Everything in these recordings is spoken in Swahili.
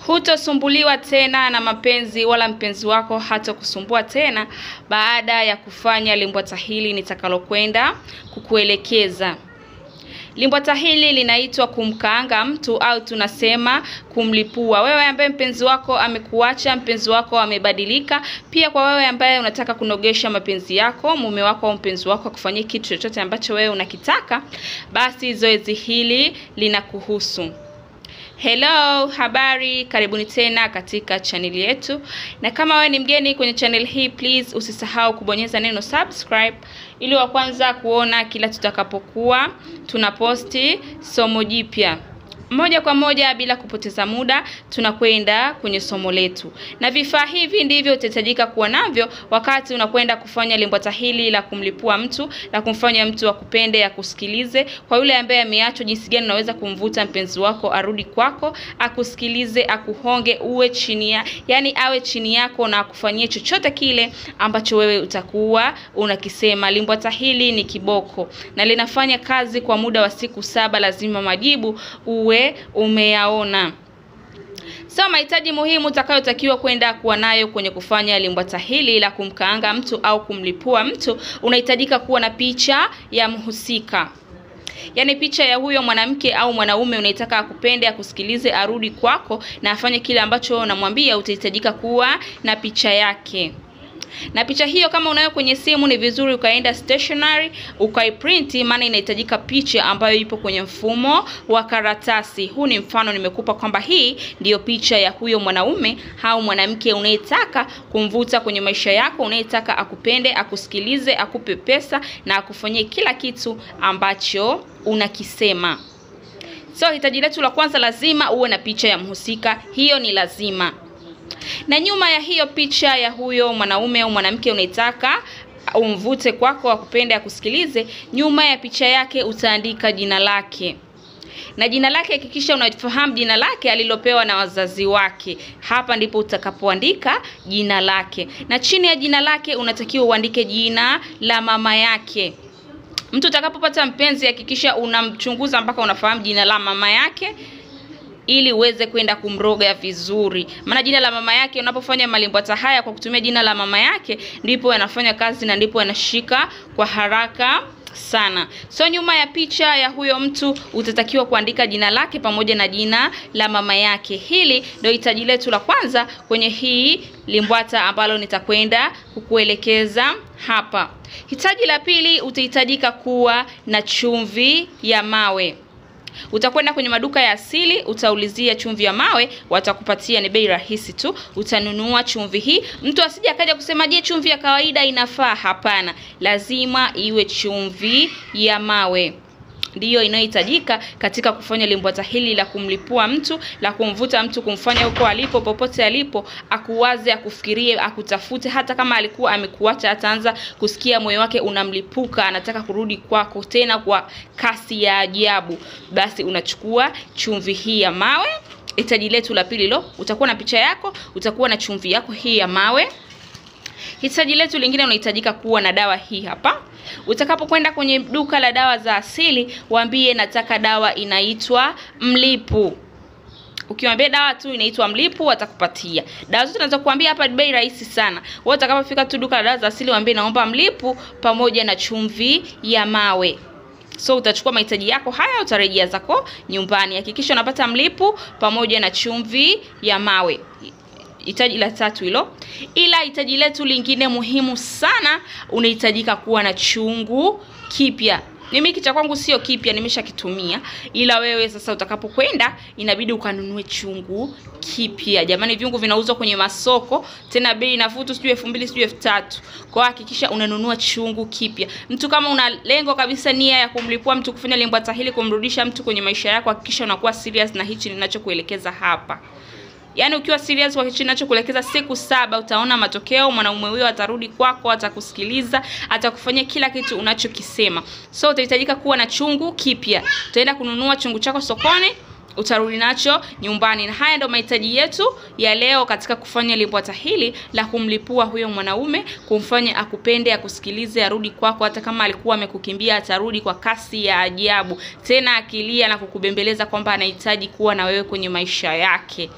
Hutosumbuliwa tena na mapenzi wala mpenzi wako hatakusumbua tena baada ya kufanya limbwata hili nitakalokwenda kukuelekeza. Limbwata hili linaitwa kumkaanga mtu au tunasema kumlipua. Wewe ambaye mpenzi wako amekuacha, mpenzi wako amebadilika, pia kwa wewe ambaye unataka kunogesha mapenzi yako, mume wako au mpenzi wako akufanyie kitu chochote ambacho wewe unakitaka, basi zoezi hili linakuhusu. Hello, habari, karibuni tena katika channel yetu. Na kama wewe ni mgeni kwenye channel hii, please usisahau kubonyeza neno subscribe ili wa kwanza kuona kila tutakapokuwa tunaposti somo jipya. Moja kwa moja bila kupoteza muda tunakwenda kwenye somo letu. Na vifaa hivi ndivyo utahitajika kuwa navyo wakati unakwenda kufanya limbwata hili la kumlipua mtu, la kumfanya mtu akupende, akusikilize. Kwa yule ambaye ameachwa, jinsi gani unaweza kumvuta mpenzi wako arudi kwako, akusikilize, akuhonge, uwe chini ya, yani awe chini yako na akufanyie chochote kile ambacho wewe utakuwa unakisema. Limbwata hili ni kiboko na linafanya kazi kwa muda wa siku 7, lazima majibu uwe umeyaona. So mahitaji muhimu utakayotakiwa kwenda kuwa nayo kwenye kufanya limbwata hili la kumkaanga mtu au kumlipua mtu, unahitajika kuwa na picha ya mhusika. Yani picha ya huyo mwanamke au mwanaume unaitaka akupende, akusikilize, arudi kwako na afanye kile ambacho unamwambia. Utahitajika kuwa na picha yake. Na picha hiyo kama unayo kwenye simu, ni vizuri ukaenda stationery ukaiprinti, maana inahitajika picha ambayo ipo kwenye mfumo wa karatasi. Huu ni mfano nimekupa kwamba hii ndiyo picha ya huyo mwanaume au mwanamke unayetaka kumvuta kwenye maisha yako, unayetaka akupende, akusikilize, akupe pesa na akufanyie kila kitu ambacho unakisema. So hitaji letu la kwanza, lazima uwe na picha ya mhusika, hiyo ni lazima. Na nyuma ya hiyo picha ya huyo mwanaume au mwanamke unaitaka umvute kwako, akupende, akusikilize, nyuma ya picha yake utaandika jina lake. Na jina lake hakikisha unafahamu jina lake alilopewa na wazazi wake. Hapa ndipo utakapoandika jina lake. Na chini ya jina lake unatakiwa uandike jina la mama yake. Mtu utakapopata mpenzi hakikisha unamchunguza mpaka unafahamu jina la mama yake ili uweze kwenda kumroga vizuri. Maana jina la mama yake, unapofanya malimbwata haya kwa kutumia jina la mama yake, ndipo yanafanya kazi na ndipo yanashika kwa haraka sana. So nyuma ya picha ya huyo mtu utatakiwa kuandika jina lake pamoja na jina la mama yake. Hili ndio hitaji letu la kwanza kwenye hii limbwata ambalo nitakwenda kukuelekeza hapa. Hitaji la pili, utahitajika kuwa na chumvi ya mawe. Utakwenda kwenye maduka ya asili, utaulizia chumvi ya mawe, watakupatia, ni bei rahisi tu. Utanunua chumvi hii. Mtu asije akaja kusema je, chumvi ya kawaida inafaa? Hapana, lazima iwe chumvi ya mawe ndiyo inayohitajika katika kufanya limbwata hili la kumlipua mtu, la kumvuta mtu, kumfanya huko alipo, popote alipo, akuwaze, akufikirie, akutafute. Hata kama alikuwa amekuacha, ataanza kusikia moyo wake unamlipuka, anataka kurudi kwako tena kwa kasi ya ajabu. Basi unachukua chumvi hii ya mawe. Hitaji letu la pili lo, utakuwa na picha yako, utakuwa na chumvi yako hii ya mawe. Hitaji letu lingine, unahitajika kuwa na dawa hii hapa. Utakapokwenda kwenye duka la dawa za asili, waambie nataka dawa inaitwa mlipu. Ukiwaambia dawa tu inaitwa mlipu, watakupatia. Dawa zote tunazokuambia hapa bei rahisi sana. Wewe utakapofika tu duka la dawa za asili, waambie naomba mlipu pamoja na chumvi ya mawe. So utachukua mahitaji yako haya, utarejea zako nyumbani. Hakikisha unapata mlipu pamoja na chumvi ya mawe. Hitaji la tatu hilo. Ila hitaji letu lingine muhimu sana, unahitajika kuwa na chungu kipya. Mimi kicha kwangu sio kipya, nimeshakitumia. Ila wewe sasa utakapokwenda inabidi ukanunue chungu kipya. Jamani, viungo vinauzwa kwenye masoko tena bei nafuu tu, sijui 2000 sijui 3000. Kwa hakikisha unanunua chungu kipya. Mtu kama una lengo kabisa, nia ya kumlipua mtu, kufanya limbwata hili, kumrudisha mtu kwenye maisha yako, hakikisha unakuwa serious na hichi ninachokuelekeza hapa. Yaani ukiwa serious kwa kitu ninachokuelekeza, siku 7 utaona matokeo. Mwanaume huyo atarudi kwako, atakusikiliza, atakufanyia kila kitu unachokisema. So utahitajika kuwa na chungu kipya. Utaenda kununua chungu chako sokoni, utarudi nacho nyumbani. Na haya ndio mahitaji yetu ya leo katika kufanya limbwata hili la kumlipua huyo mwanaume, kumfanya akupende, akusikilize, arudi kwako. Hata kama alikuwa amekukimbia, atarudi kwa kasi ya ajabu, tena akilia na kukubembeleza kwamba anahitaji kuwa na wewe kwenye maisha yake.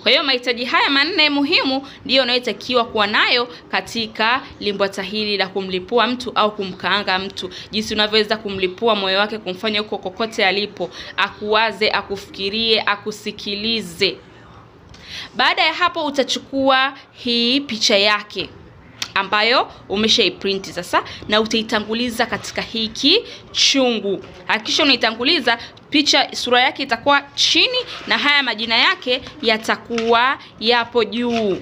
Kwa hiyo mahitaji haya manne muhimu ndiyo unayotakiwa kuwa nayo katika limbwata hili la kumlipua mtu au kumkaanga mtu. Jinsi unavyoweza kumlipua moyo wake, kumfanya huko kokote alipo akuwaze, akufikirie, akusikilize. Baada ya hapo utachukua hii picha yake ambayo umeshaiprinti sasa, na utaitanguliza katika hiki chungu. Hakikisha unaitanguliza picha, sura yake itakuwa chini na haya majina yake yatakuwa yapo juu.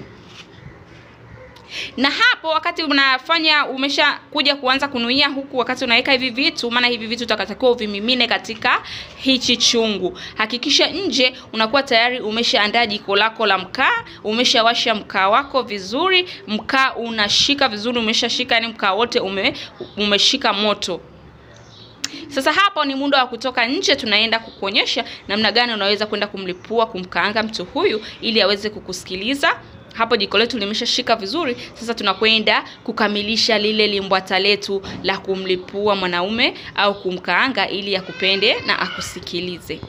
Na hapo wakati unafanya umesha kuja kuanza kunuia huku, wakati unaweka hivi vitu, maana hivi vitu utakatakiwa uvimimine katika hichi chungu. Hakikisha nje unakuwa tayari umeshaandaa jiko lako la mkaa, umeshawasha mkaa wako vizuri, mkaa unashika vizuri, umeshashika, yani mkaa wote umeshika moto. Sasa hapo ni muda wa kutoka nje, tunaenda kukuonyesha namna gani unaweza kwenda kumlipua, kumkaanga mtu huyu ili aweze kukusikiliza. Hapo jiko letu limeshashika vizuri. Sasa tunakwenda kukamilisha lile limbwata letu la kumlipua mwanaume au kumkaanga ili akupende na akusikilize.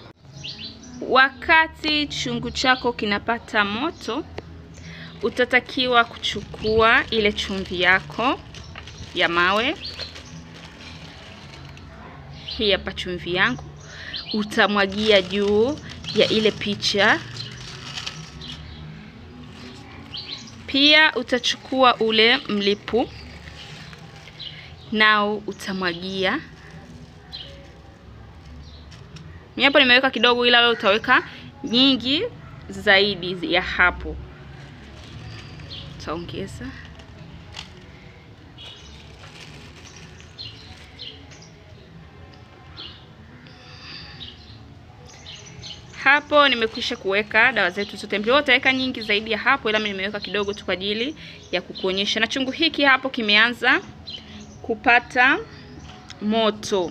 Wakati chungu chako kinapata moto, utatakiwa kuchukua ile chumvi yako ya mawe. Hii hapa chumvi yangu. Utamwagia juu ya ile picha. Pia utachukua ule mlipu nao utamwagia. Mimi hapo nimeweka kidogo, ila wewe utaweka nyingi zaidi ya hapo. Utaongeza. Hapo nimekwisha kuweka dawa zetu zote mbili. Utaweka nyingi zaidi ya hapo, ila mimi nimeweka kidogo tu kwa ajili ya kukuonyesha. Na chungu hiki hapo kimeanza kupata moto.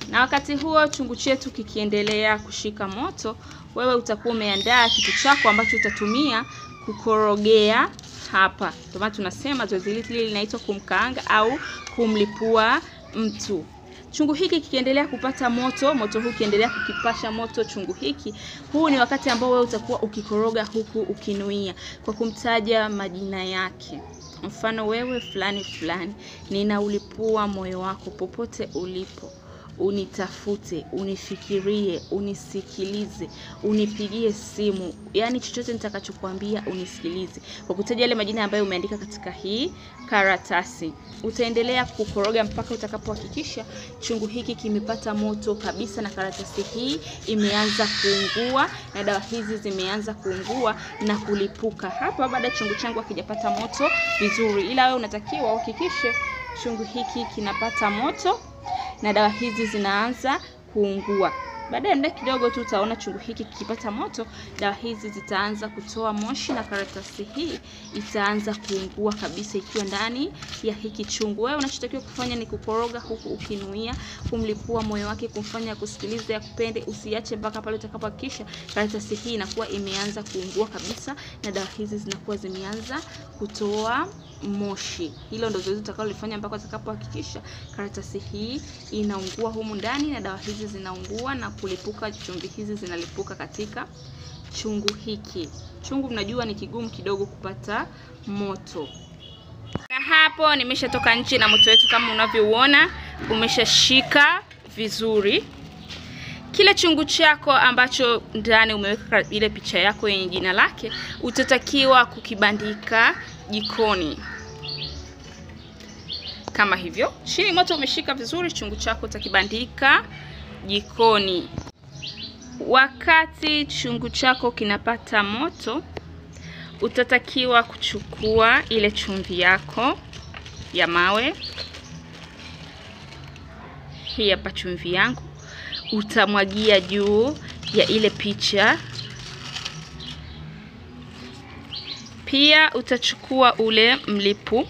Na wakati huo chungu chetu kikiendelea kushika moto, wewe utakuwa umeandaa kitu chako ambacho utatumia kukorogea hapa. Ndio maana tunasema zoezi hili linaitwa kumkaanga au kumlipua mtu. Chungu hiki kikiendelea kupata moto, moto huu kiendelea kukipasha moto chungu hiki, huu ni wakati ambao wewe utakuwa ukikoroga huku ukinuia kwa kumtaja majina yake. Mfano, wewe fulani fulani, ninaulipua moyo wako popote ulipo. Unitafute, unifikirie, unisikilize, unipigie simu. Yani chochote nitakachokuambia unisikilize. Kwa kutaja yale majina ambayo umeandika katika hii karatasi. Utaendelea kukoroga mpaka utakapohakikisha chungu hiki kimepata moto kabisa na karatasi hii imeanza kuungua na dawa hizi zimeanza kuungua na kulipuka. Hapa baada chungu changu hakijapata moto vizuri, ila wewe unatakiwa uhakikishe chungu hiki kinapata moto na dawa hizi zinaanza kuungua. Baada ya muda kidogo tu utaona chungu hiki kikipata moto, dawa hizi zitaanza kutoa moshi na karatasi hii itaanza kuungua kabisa ikiwa ndani ya hiki chungu. Wewe unachotakiwa kufanya ni kukoroga huku ukinuia, kumlipua moyo wake, kumfanya kusikiliza, akupende. Usiache mpaka pale utakapohakikisha karatasi hii inakuwa imeanza kuungua kabisa na dawa hizi zinakuwa zimeanza kutoa moshi. Hilo ndio zoezi utakalolifanya mpaka utakapohakikisha karatasi hii inaungua humu ndani na dawa hizi zinaungua na kulipuka, chumvi hizi zinalipuka katika chungu hiki. Chungu mnajua ni kigumu kidogo kupata moto. Na hapo nimeshatoka nje na moto wetu kama unavyouona umeshashika vizuri. Kile chungu chako ambacho ndani umeweka ile picha yako yenye jina lake, utatakiwa kukibandika jikoni kama hivyo. Chini moto umeshika vizuri, chungu chako utakibandika jikoni. Wakati chungu chako kinapata moto, utatakiwa kuchukua ile chumvi yako ya mawe. Hii hapa chumvi yangu. Utamwagia juu ya ile picha. Pia utachukua ule mlipu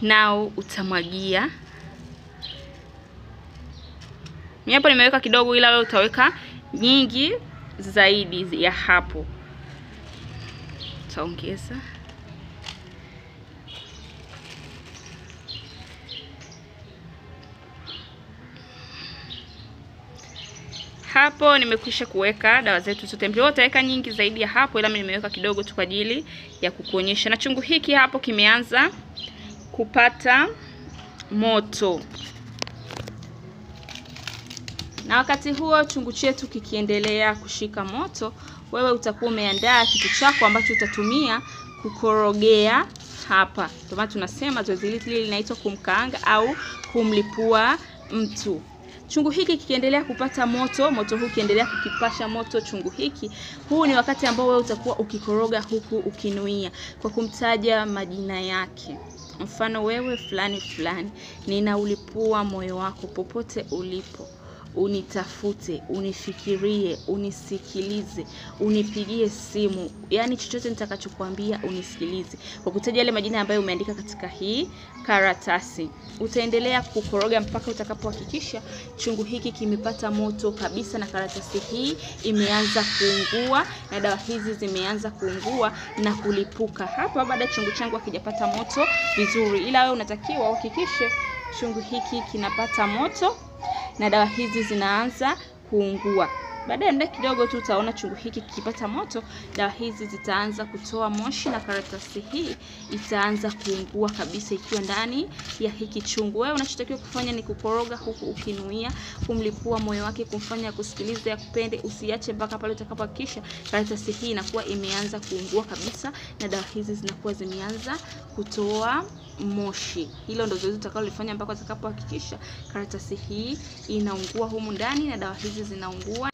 nao utamwagia. Mimi hapo nimeweka kidogo, ila wewe utaweka nyingi zaidi ya hapo. Utaongeza. Hapo nimekwisha kuweka dawa zetu zote mbili. Utaweka nyingi zaidi ya hapo, ila mimi nimeweka kidogo tu kwa ajili ya kukuonyesha. Na chungu hiki hapo kimeanza kupata moto. Na wakati huo chungu chetu kikiendelea kushika moto, wewe utakuwa umeandaa kitu chako ambacho utatumia kukorogea hapa. Ndio maana tunasema zoezi hili linaitwa kumkaanga au kumlipua mtu. Chungu hiki kikiendelea kupata moto, moto huu kiendelea kukipasha moto chungu hiki, huu ni wakati ambao wewe utakuwa ukikoroga huku ukinuia kwa kumtaja majina yake. Mfano, wewe fulani fulani, ninaulipua moyo wako popote ulipo. Unitafute, unifikirie, unisikilize, unipigie simu. Yaani chochote nitakachokuambia unisikilize. Kwa kutaja yale majina ambayo umeandika katika hii karatasi. Utaendelea kukoroga mpaka utakapohakikisha chungu hiki kimepata moto kabisa na karatasi hii imeanza kuungua na dawa hizi zimeanza kuungua na kulipuka. Hapa baada chungu changu hakijapata moto vizuri, ila wewe unatakiwa uhakikishe chungu hiki kinapata moto na dawa hizi zinaanza kuungua. Baada ya muda kidogo tu utaona chungu hiki kikipata moto, dawa hizi zitaanza kutoa moshi na karatasi hii itaanza kuungua kabisa ikiwa ndani ya hiki chungu. Wewe unachotakiwa kufanya ni kukoroga huku ukinuia, kumlipua moyo wake, kumfanya kusikiliza, akupende. Usiache mpaka pale utakapohakikisha karatasi hii inakuwa imeanza kuungua kabisa na dawa hizi zinakuwa zimeanza kutoa moshi. Hilo ndio zoezi utakalolifanya mpaka utakapohakikisha karatasi hii inaungua humu ndani na dawa hizi zinaungua.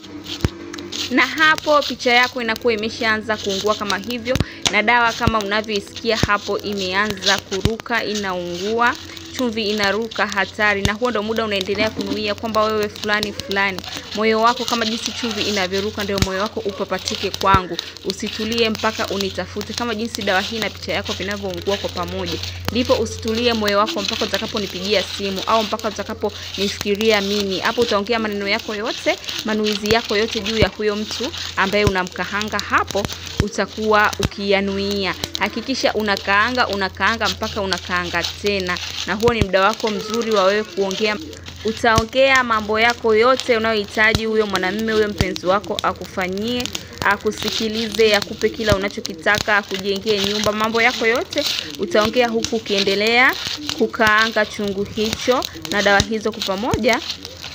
Na hapo picha yako inakuwa imeshaanza kuungua kama hivyo, na dawa kama unavyoisikia hapo imeanza kuruka, inaungua, chumvi inaruka, hatari. Na huo ndio muda unaendelea kunuia kwamba wewe fulani fulani, moyo wako kama jinsi chumvi inavyoruka ndio moyo wako upapatike kwangu, usitulie mpaka unitafute. Kama jinsi dawa hii na picha yako vinavyoungua kwa pamoja, ndipo usitulie moyo wako mpaka utakaponipigia simu au mpaka utakaponifikiria mimi. Hapo utaongea maneno yako yote, manuizi yako yote juu ya huyo mtu ambaye unamkahanga. Hapo utakuwa ukiyanuia. Hakikisha unakaanga, unakaanga mpaka unakaanga tena. Na huo ni muda wako mzuri wa wewe kuongea. Utaongea mambo yako yote unayohitaji huyo mwanamume, huyo mpenzi wako akufanyie, akusikilize, akupe kila unachokitaka, akujengee nyumba, mambo yako yote utaongea huku ukiendelea kukaanga chungu hicho na dawa hizo kwa pamoja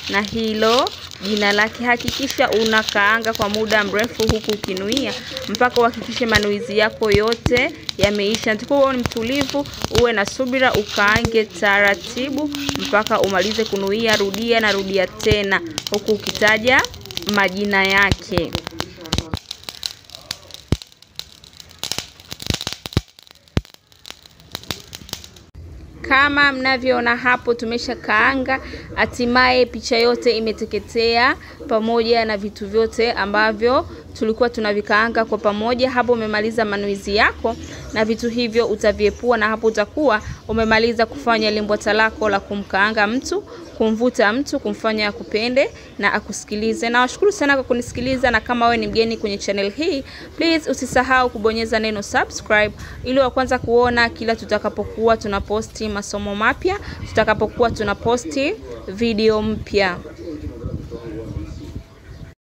na hilo jina lake. Hakikisha unakaanga kwa muda mrefu huku ukinuia mpaka uhakikishe manuizi yako yote yameisha. Nitakuwa uwe mtulivu, uwe na subira, ukaange taratibu mpaka umalize kunuia. Rudia na rudia tena huku ukitaja majina yake. Kama mnavyoona hapo tumesha kaanga, hatimaye picha yote imeteketea pamoja na vitu vyote ambavyo tulikuwa tunavikaanga kwa pamoja. Hapo umemaliza manuizi yako na vitu hivyo utaviepua, na hapo utakuwa umemaliza kufanya limbwata lako la kumkaanga mtu, kumvuta mtu, kumfanya akupende na akusikilize. Na washukuru sana kwa kunisikiliza, na kama wewe ni mgeni kwenye channel hii, please usisahau kubonyeza neno subscribe ili wa kwanza kuona kila tutakapokuwa tunaposti masomo mapya, tutakapokuwa tunaposti video mpya.